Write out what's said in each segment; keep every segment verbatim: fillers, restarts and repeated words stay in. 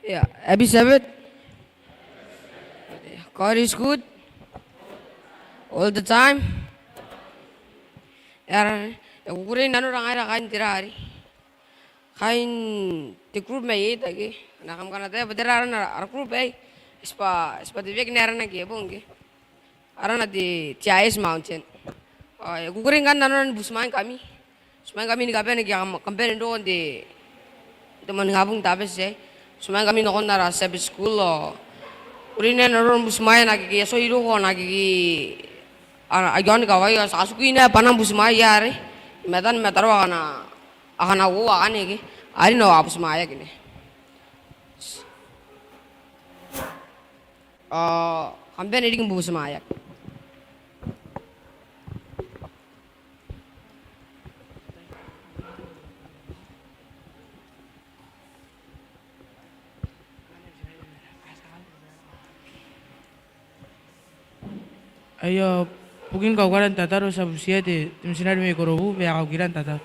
Yeah, happy Sabbath. God is good. All the time. Ia, e kukurei n nanora ngaira kaain te rari. Kaain te group mai eta ke. Ngkana kam kan ataia bwa tera arana ara group aei. Ti bwa, ti bwa te wiki n arana ke, e bong ke. Arana te, te Ice Mountain. Ao, e kukurei ngkanne nanora ni butimwaeingkami. Butimwaeingkami ni kabane ke kam, kam bane n roko n te, te moaningabong n Tabati aei. Butimwaeingkami nakon ara Sabbath School ao. Kukurei n nanora ni butimwaea naake, ke e a tia n roko naake, ke, a, aia onikawai, a, ti a tuku n bane ni butimwaea are. I matan, i matan raoi akana, akana uoua akanne ke. Are nao a butimwaeaki ne. Ao, kam bane riki ni butimwaeaki. Aio, bukin kaukaran tataro ti a butiia te, te mitinare mai Korobu, bwa e a kaukira n tataro.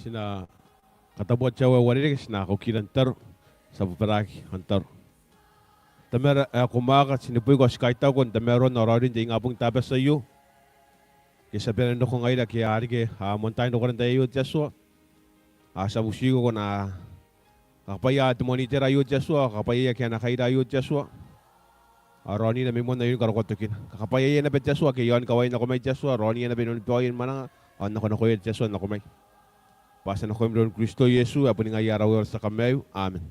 Ti na katabua te aoa ae uarereke, ti na kaukira n tataro, ti a bobaraaki n tataro. Tamara ae ko mwaaka, ti neboiko ao ti kaitauko n tamaroan ao raoiroin te ingabong n Tabati aio. Ke ti a bane n roko ngaira ke a reke, a, moantaai n rokora n te tai aio te Atua. Ao ti a butiko ko na kakabwaia te moan itera aio te Atua, kakabwaiaia ake a na kaira aio te Atua. Ao raonira mai moan aio ni karokoa tokina. Kakabwaiaia naba te Atua ake a aoni kawaia nako mai te Atua, raoniia naba inanon baoia ni mwananga, ao nakonakoia te Atua nako mai. Bwa ti a nakoim iroun Kristo Iesu, ae boni ngaia ara Uea ao ara tia Kamaiu. Amen.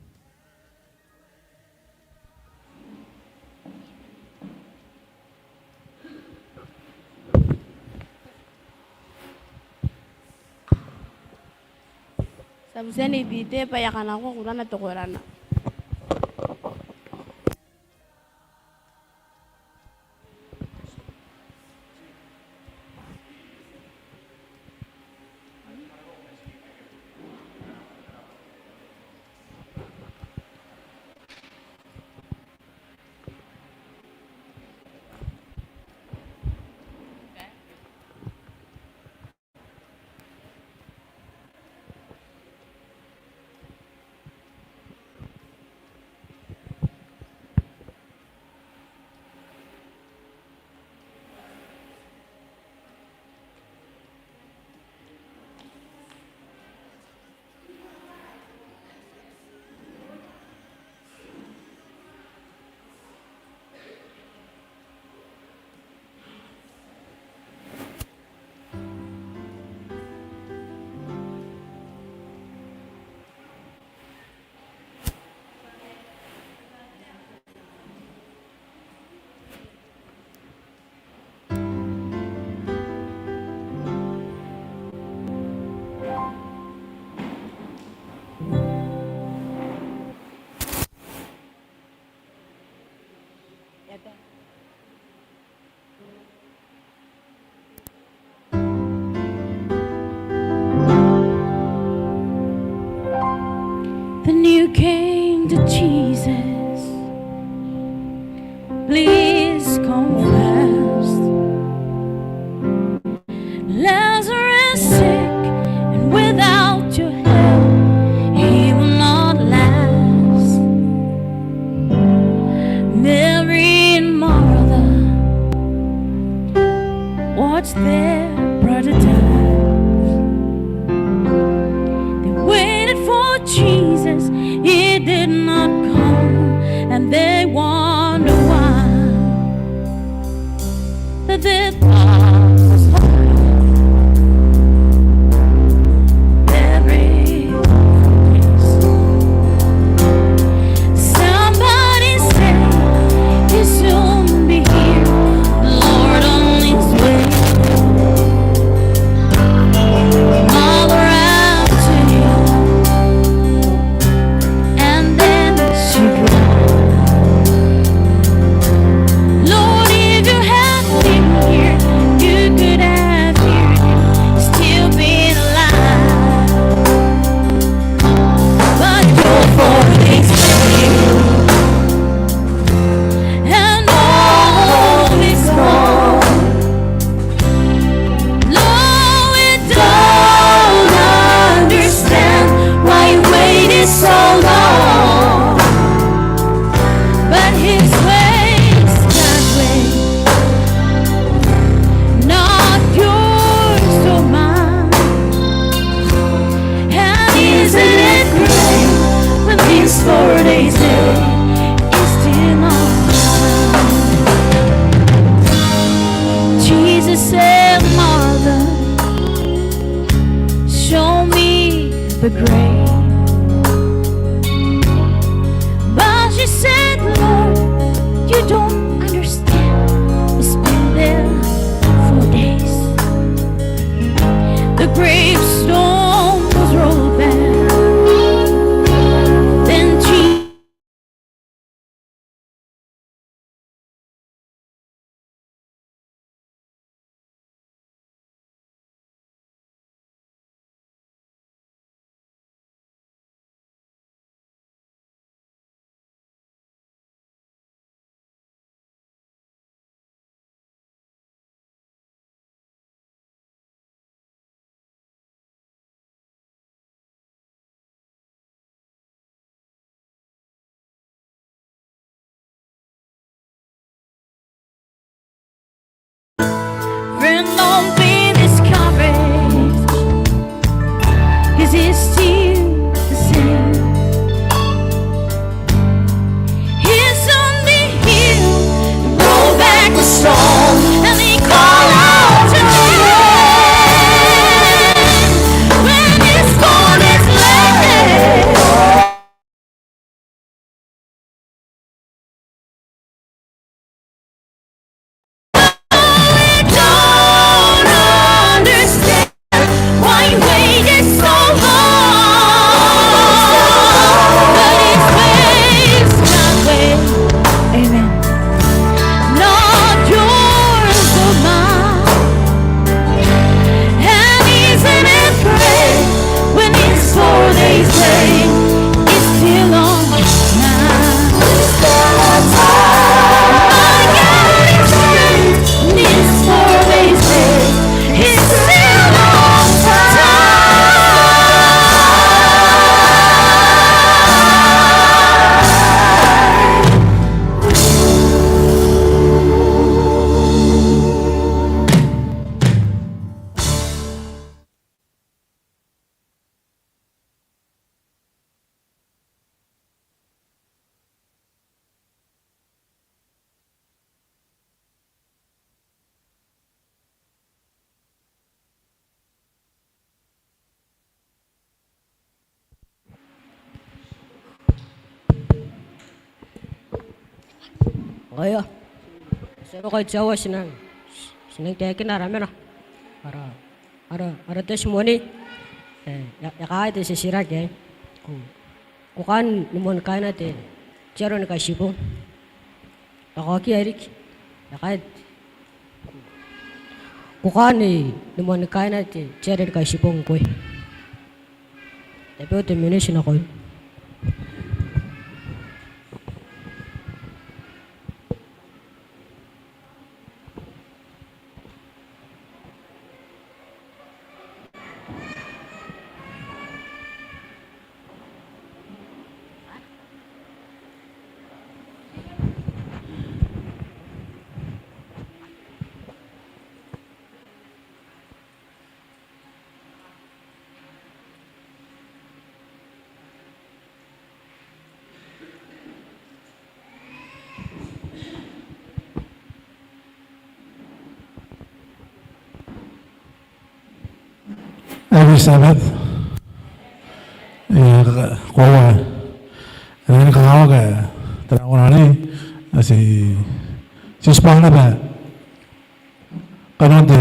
Ti a butiia Nei Tite bwa e a kanakoa kurana te korana. Then you came to Jesus. Please confess. Lazarus sick, and without your help, he will not last. Mary and Martha watched their brother die. They waited for Jesus, he did not come, and they wonder why. days late is still on. Jesus said, "Martha, show me the grave." But she said, "Lord, you don't understand. It's been there four days." The gravestone was rolled back. Then Jesus Friend, don't be discouraged, 'cause he's still the same. He'll soon be here, roll back the stone, and he call out your name when it's cold as lead. I don't understand why you waited so long, but his ways not ways. Amen. Not yours, but mine. And isn't it great when it's four days late? It's still on time. It's still on time. I got it straight. It's four days late. It's still on time. Ngaia. Ti a roko i taua, ti nang, ti nang taekina ara mena, ara, ara, ara testimony. E, e a, e a kaai te titiraki aei. Ko, ko kaan ni moan kaaina te, te aro ni kaitibong. Takoaki ae riki. E a kaai. Ko kaan ni, ni moan kaaina te, te aro ni kaitibong ngkoe. Tabeua te miniti nakoim. Happy Sabbath. E, koaua, e, ni kakawaki, e, tera ngkoa anne, e, ti, ti tibwangana bwa kanoan te,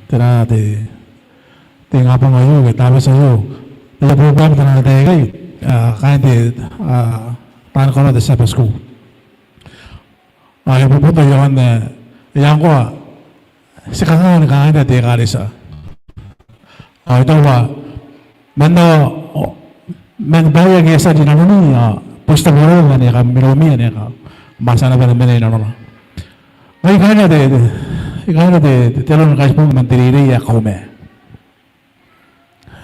tera te, te ingabong aio, ke te Tabati aio. Te program tera te ikai, a, kaain te, a, taan kanoa te Sabbath School. A, e bubuti iaon, e, ngkoa, ti kanga ni kaain te ekaretia. A, I taku bwa man, o, man bwaai ake e a tia rinanoni, a, bwa ti taku bwa ane kam minomi, ane kam a tia naba ni mena inanona. Ngai I kaaina te, te, I kaaina te, te, te aro ni kaitibong man te reirei ae Kauma.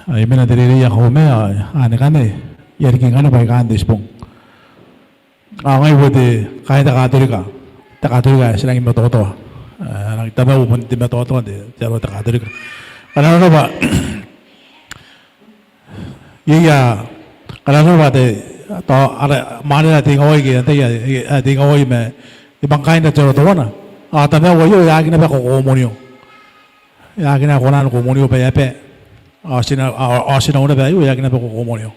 A, I mena n te reirei ae Kauma, a, anne ngkanne, I a riki ngkanne bwa I kaan te tibong. A, ngai I boni kaain te Katorika. Te Katorika ae ti rangi ni matoatoa. A, rangi n tamau bon te matoatoa n te, te aro te Katorika. Ngkana arona bwa, iai, iai, ngkana arona bwa te, tao ara mwaane ae te ingawai ke antai ae te ingawai ma e bane kaain te aro teuana. Ao tamau aio e aki naba kokomonio. E aki naba kona ni kokomonio bwa e a bae. Ao ti na, ao, ao ti na nora bwa aio e aki naba kokomonio.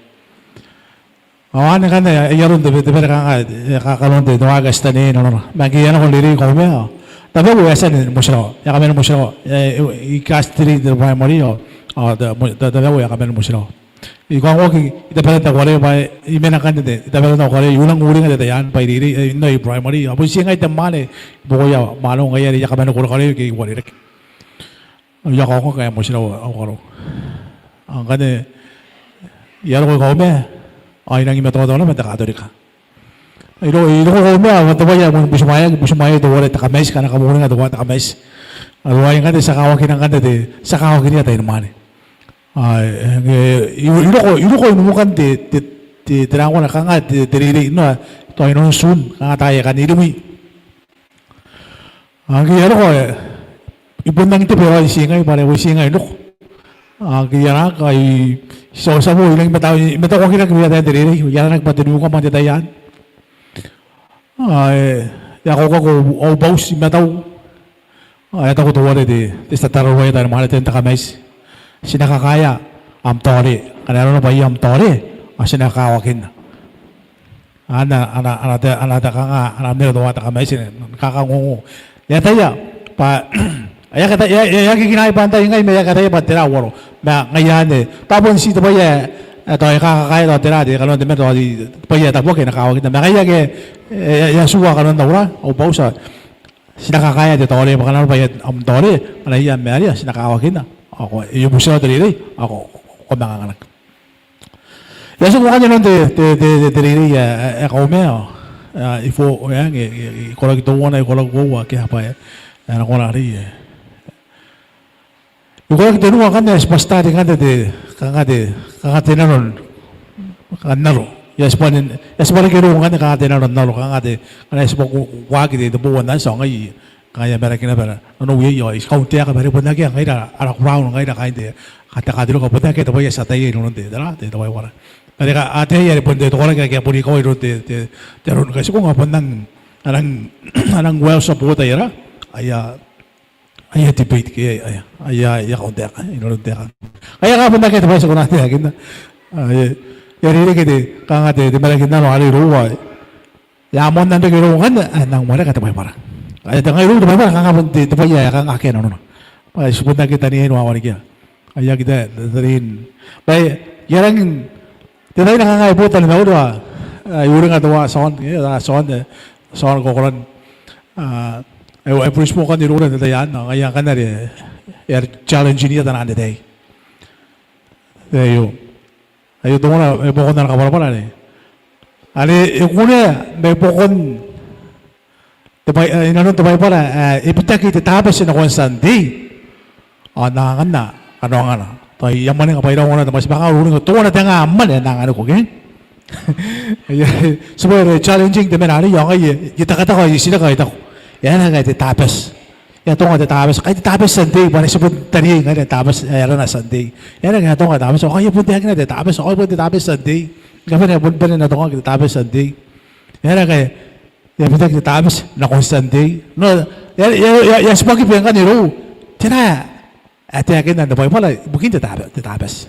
Ao anne ngkanne ai aron te, te bwai ae kanga e kakanoan te, te waaki ae ti taneiai nanona. Ma ngke e a nako n reirei Kaumea, tamau e a tia ni motirawa, e a kaman motirawa. E, e, I kaati te reirei n te primary ao, ao ta, mo, ta, tamau e a kaman motirawa. I kaongoaki i taberan Tabuaeran bwa I mena ngkanne n te, i taberan Tabuaeran, I unang uringa n te tai anne bwa I reirei, e, n au primary. Ao bon tii ngai te mwaane i buakoia mwaneu ngaia are I a kaman korekareo ike I uarereke. Ao I a kaongoaki ae motirawa au karo. Ao ngkanne I a roko i Kaumea ao I nangi matoatoa naba ma te Katorika. I roko, I roko i Kaumea ao te bwai ae moan butimwaeaki, butimwaeaki teuare te kamaiti, ngkana kam uringa teuare te kamaiti. Ao ai ngkanne ti a kawakina ngkanne te, ti a kawakinia tainimwaane. Ao e, e, I, I roko, I roko i nukan te, te, te, te rangona kanga te, te reirei, no, tao inanon Tun, kanga taai aika nirimwi. Ao ngke I a roko, e, I bon nangi tebe ao I tii ngai bwa are bon tii ngai n roko. Ao ngke I a raka, I, ti a, ti a bo, I nangi mata, I matakuakirake bwa e a tia te reirei, I aranaki bwa te nuka ma n te tai anne. Ao e, e a kaukaki au, au bauti i matau. Ao e a taku teuare te, te tia tararuaia tainimwaane, te, te kamaiti. Ti na kakaea am taore, ngkana e nanona bwa am taore, ao ti na kawakinna. Ana, ana, ana te, ana te kanga, ana mena teuare te kamaiti ni kakangongo. E ataia bwa, e aki ataia, e, e aki kinaai bwa antai ngai ma e aki ataia bwa tera uaro. Ma ngaia anne, tao bon tii te bwai ae, e, tao e kakakaea tao tera te kanoan te mena tao te bwai ae tabuaki e na kawakinna. Ma ngaia ake, e, e, e a tua kanoan aura, au bauti. Ti na kakaea te taore, bwa ngkana e nanona bwa am taore, ngkana I a marea, ti na kawakinna. Ao ko, e, e butirawa te reirei, ao ko, ko manga anganaki. E a tiku ngkanne inanon te, te, te, te, te reirei ae, ae, ae Kaumea, ao, ao I fo, e, e, e, I koraki teuana, I koraki uoua, ke a bwa e, e, nako arei, e. I koraki tenua ngkanne, e a tibwa start ngkanne te, kanga te, kanga te nano n, kanga n aro. E a tibwa n, e a tibwa reke irou ngkanne kanga te nano n aro, kanga te, kanga e a tibwa ku, kuaki te, te boou n anti, ao ngai, kanga I a maraki naba nanou iai, ao I kauntaeka bwa are bon akea ngaira ara crown, ngaira kaain te, ka, te Katorika, bon akea te bwai ae ti ataia inanon te, tera, te, te Baibara. Bwa are ka, ataei are bon te, te koraki ake a bon ikawai inanon te, te, te aro ni kaitibo, ao bon nang, a nang, a nang well support aia, aia, aia debate ke aia, aia, aia kauntaeka inanon te aeka. Aia, kanga bon akea te bwai ae ti kona n taekinna. Ae, e a reke te, kanga te, te maraki n nano arei iroura. E a moan nang reke irou ngkanne, ae nang wareka te Baibara. Ae te ngai irou te Baibara, kanga bon te, te bwai ae kanga akea nanona. Bwa ti bon aki taneiai ni wawarekia. Ae aki ta, ta, tarin. Bwa e, I a rangi n, te tai ae kanga e bota ni mauri, ae, I uringa teuae Tion, e, teuae Tion, e, Tion Corcoran. Ao, e, e principal ngkanne iroura n te tai anne, ao ngaia ngkanne are, e a challenge-nia taian te tai. Aio. Aio teuana mai buakon ana kabwarabwara are, are e kunea mai buakon te Bai-, e, inanon te Baibara, e, e bitaki te Tabati nakon Sunday. Ao N na anganna kanoangana. Tao I a mwaninga bwa I raonga n te mwaiti bwa kanga uringa teuana te nga mwane ae N na anganiko, ke? Aio, ti bwa e challenging te mena arei, ao ngai I, I tekateka, I titiraki, I taku, e aera ngkai te Tabati? E atonga te Tabati, kai te Tabati Sunday, bwa are ti bon tariai ngaira te Tabati, e, arana Sunday. E aera ngkai e atonga te Tabati, ao kai e bon taekina te Tabati, ao bon te Tabati Sunday. Ngkai bane, bon bane n atongaki te Tabati Sunday. E aera ngkai e a bitaki te Tabati nakon Sunday? No, e a, e a, e a, e a tibwaki bwa ngkanne irou, tera ae taekinna n te Baibara ibukin te Taba-, te Tabati?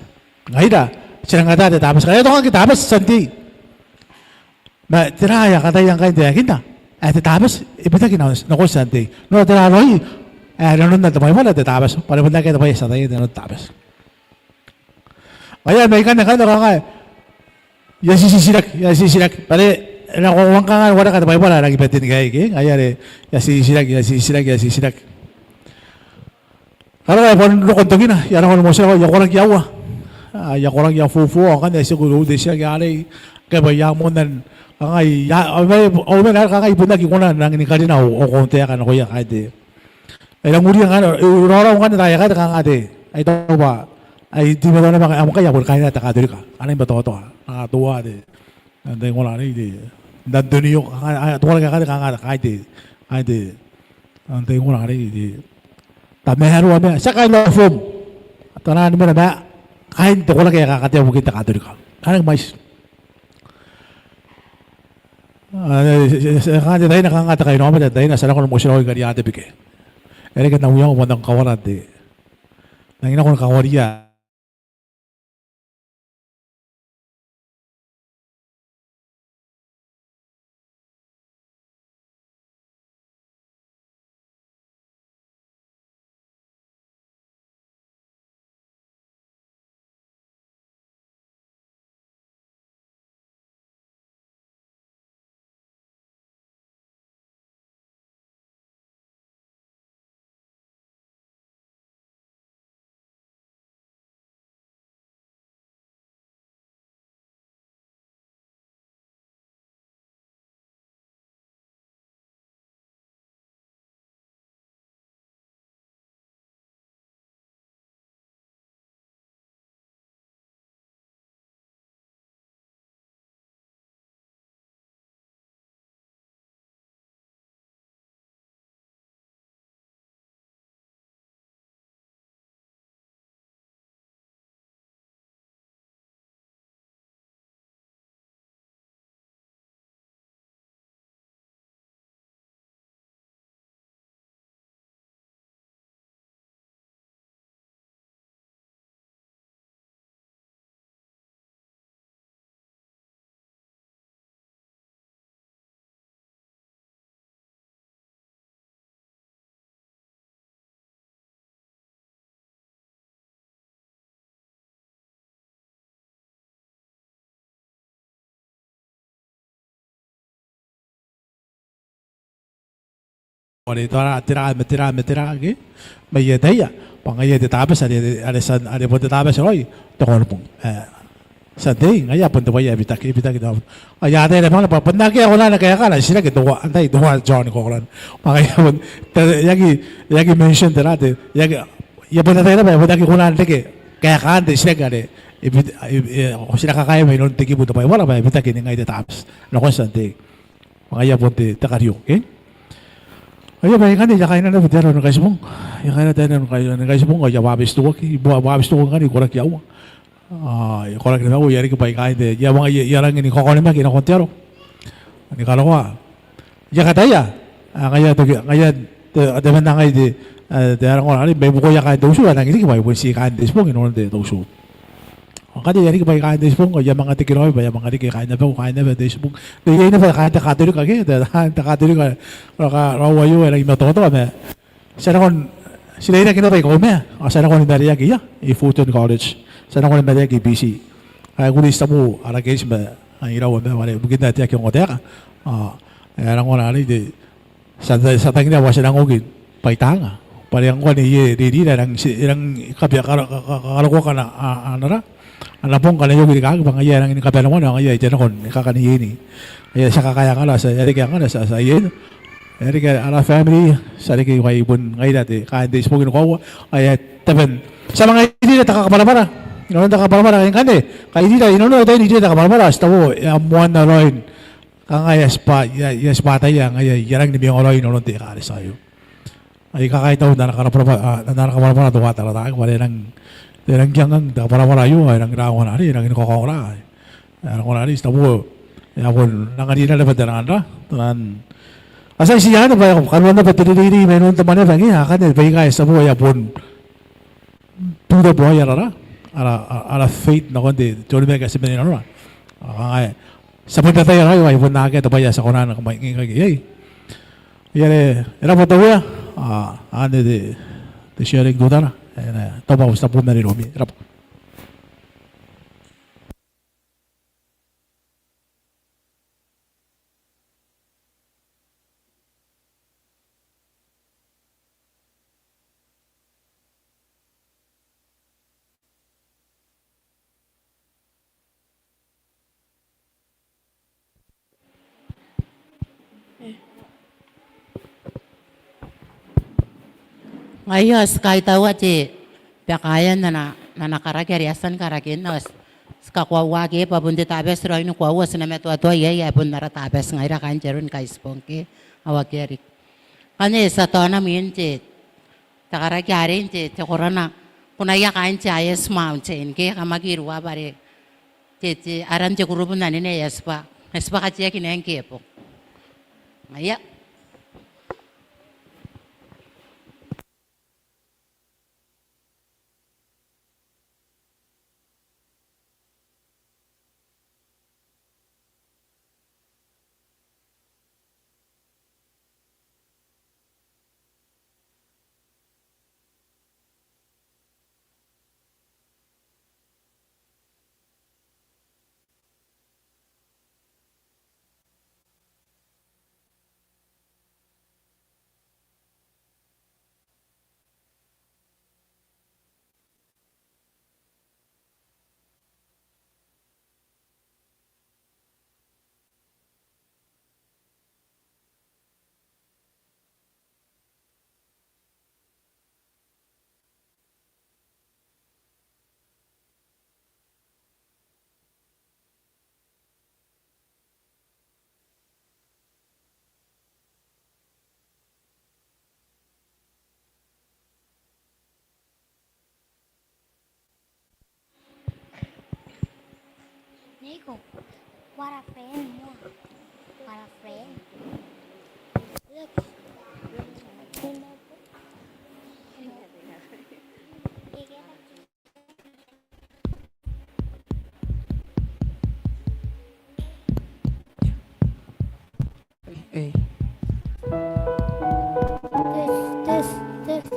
Ngaira ti rangi n ata te Tabati, ngaira e atongaki te Tabati Sunday. Ma tera ae a kataia ngkai n taekinna? Ae te Tabati e bitaki na-, nakon Sunday. No, tera raoi ae nanonna n te Baibara te Tabati? Bwa are bon akea te bwai ae ti ataia inanon te Tabati. Ngaia mai ikanne, ikanne kanga I a tititiraki, I a tititiraki. Bwa are e na kanga wareka te Baibara ae rangi ni batenikaeaki, ngaia are I a tititiraki, I a tititiraki, I a tititiraki. Kanga e bon roko n tokina, I a nako ni motirawa, I a koraki aua. A, I a koraki aua, four, four, ao ngkanne e a tiku irou te titiraki arei, ngkai bwa I a moan, kanga I a, au mena, au mena are kanga I bon aki kona n rangi ni karina au, au kauntaeka nakoia kaain te, I rang uringa ngkanne, I raorao ngkanne taai aika te kanga te, I taku bwa, I teimatoa naba ngkai, am, ngkai a boni kaina te Katorika. A nang matoatoa, a, teuare te, n te ingabong arei te, n Antonio, a, a, teuare kanga te, kanga te, kaain te, kaain te, n te ingabong arei te, tamaroa ma, ti a kaina form. Tara ni mena ma, kaain te koraki aika a katea ibukin te Katorika. A nang mwaiti. Kanga te taina, kanga te kainaomata te taina, ti a nako ni motiraoi kaain te bike. E reke n au iango bwa N nang kawara te, N nang nako ni kawaria. Are tera, tera, ma tera, ma tera, ke? Ma e ataia bwa ngaia te Tabati are, are, are bon te Tabati raoi te Kaonobong. Ae Sunday ngaia bon te bwai ae bitaki, bitaki te Kaonobong. Ao e ataia naba bwa bon akea ae kona ni kaeka ana titiraki teuaei, antai teuaei, John Coughlin. Ma ngaia bon te, e aki, e aki mention tera te, e aki, e bon ataia naba bwa e bon aki kona n reke kaekaan te titiraki are e bit-, e, e, ti na kakaea mai nanon te kibu n te Baibara bwa e bitaki n ningai te Tabati nakon Sunday. Ma ngaia bon te, te kario, ke? Ao baikanne I a kaina naba te aro ni Kaitibong. I a kaina te aro ni Kai-, ni Kaitibong, ao I a bwabetitoaki, I bwa-, bwabetitoaki ngkanne i koraki aua. Ao i koraki naba aua, I a riki bwa kaain te, I a manga, I a, I a rangi ni kakaonimaki nakon te aro ni karokoa. I a kataia, a, ngaia toki, ngaia te, te bwai ae ngai te, a, te arangona arei, mai buakoia kaain te utu, a rangi n riki bwa bon ti kaain te Kaitibong inanon te utu. Ao ngkanne I a riki bwa kaain te Kaitibong, I a manga tekeraoi bwa I a manga riki kaain naba, kaain naba te Kaitibong. Te, iai naba kaain te Katorika ke, te, te Katorika, raoka, raou aio, e rangi ni matoatoa, ma ti a nako n, ti rairaki naba i Kaumea, ao ti a nako ni mareaki ia, i Fulton College. Ti a nako ni mareaki i Biti. Ao e kuri ti tabu ara case ma, a, iraua ma, are, bukin te aki ongo taeka. Ao e arangona arei te, ti a, ti a tangiria bwa ti a nang oki bwa I taanga. Bwa are ngkoa ni iai reirei, e rang, ti, e rang kabea, ka, ka, ka, karokoa ana, a, ana ra, ana bong ngkana e oki rikaaki bwa ngaia e rangi ni kabane moana, ao ngaia I a nako ni kakanieinii. Ngaia ti a kakaea angara, ti a, e a reke angara, ti a, ti a iai. E a reke ara family, ti a reke bwa I bon ngaira te, kaain te Kaitibong ni koaua. Ao e a tabe n, ti a manga irira te kakabwarabwara. Inanon te kakabwarabwara ngkanne, kairira, inanon te, irira te kakabwarabwara, ti taku, e a moanna raoi. Kanga e a tibwa, e a, e a tibwa ataia, ngaia, e a rangi ni mwenga raoi inanon te ekaretia aio. Ai kakaitau n ana kabwarabwara, a, n ana kabwarabwara teuaei Tarataake, bwa are e rang, e rang kiangang te kabwarabwara aio, e rang rangona arei, e rang ni kakaongora. E rangona arei, ti taku, e a bon rangarira naba te rangara, te ran. A tia n tia naba, e a kanoa naba te reirei mai nanon te mwaneaba ngke, akanne baika, ti taku, e a bon tutabu ara, ara, ara, ara faith nakon te, te onimaki ae ti mena inanona. Ao kanga e, ti a bon ataia raoi bwa e bon akea te bwai ae ti a kona n kamwaingaki iai. Ia are, e rabwa te Uea, a, anne te, te sharing teutana, e, tao bwa ti a bon mareiroi, e rabwa. Ngaia ao ti kaitaua te bakaea n ana, n ana karaki are e a tia ni karakinna, ao ti kakoaua ke bwa bon te Tabati raoi ni koaua, ti na matoatoa iai ae bon ara Tabati ngaira kaain te Aro ni Kaitibong ke, ao akea riki. Ngkanne ti a taona mwin te, te karaki arei n te, te korana, kunaia kaain te Ice Mountain ke, kam aki rua bwa are te, te, aran te group n anene e a tibwa E tibwa kateaki nae ngke e bong. Aia. Nico, what a friend, moi. What a friend. Look. Ei. Test, test, test.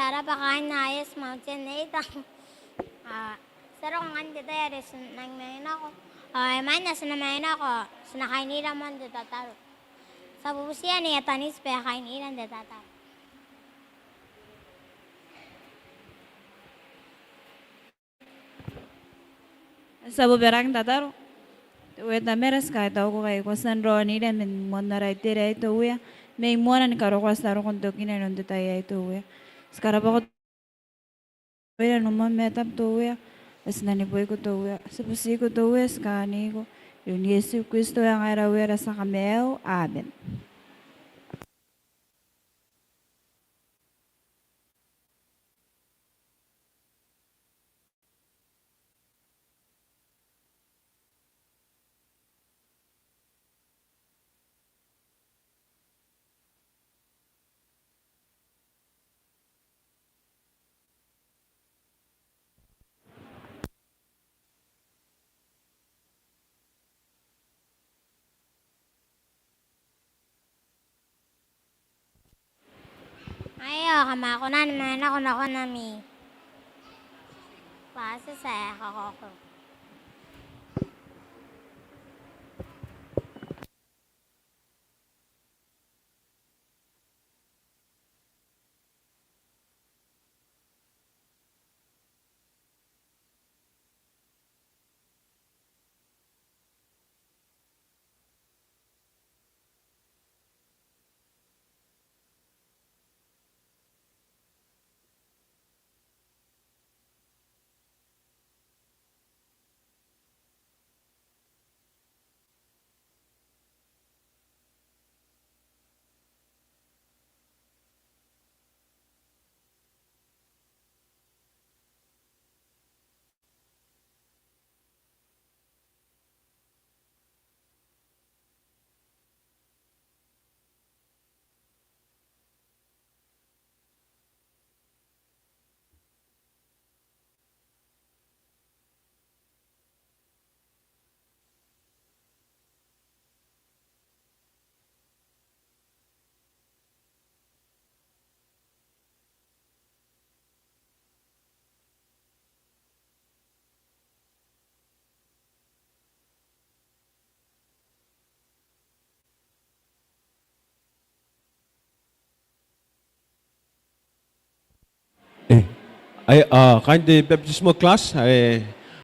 Ko rabwa kaain Aes Mountain Eita. Ao ti a roko ngkai n te tai are ti nang mai nako. Ao imwain ae ti na mai nako, ti na kainira moa n te tataro. Ti a bubutia Nei Ataniti bwa e kainira n te tataro. Ti a bobaraaki n tataro. Te Uea Tamara, ti kaitauko ngkai ko a tia n raonira man moan ara itera aei te Uea, mai moana ni karokoa ti a roko n tokina inanon te tai aei te Uea. Ti karabwako te Uea n umam ae tabu te Uea, bwa ti naneboiko te Uea, ti butiko te Uea, ti kaaniko iroun Iesu Kristo ae ngaira Uea ara tia Kamaiu. Amen. Aio, kam a kona ni mai nako nakon ami classes ae kakawaki. E, ai, a, kaain te baptismal class, e,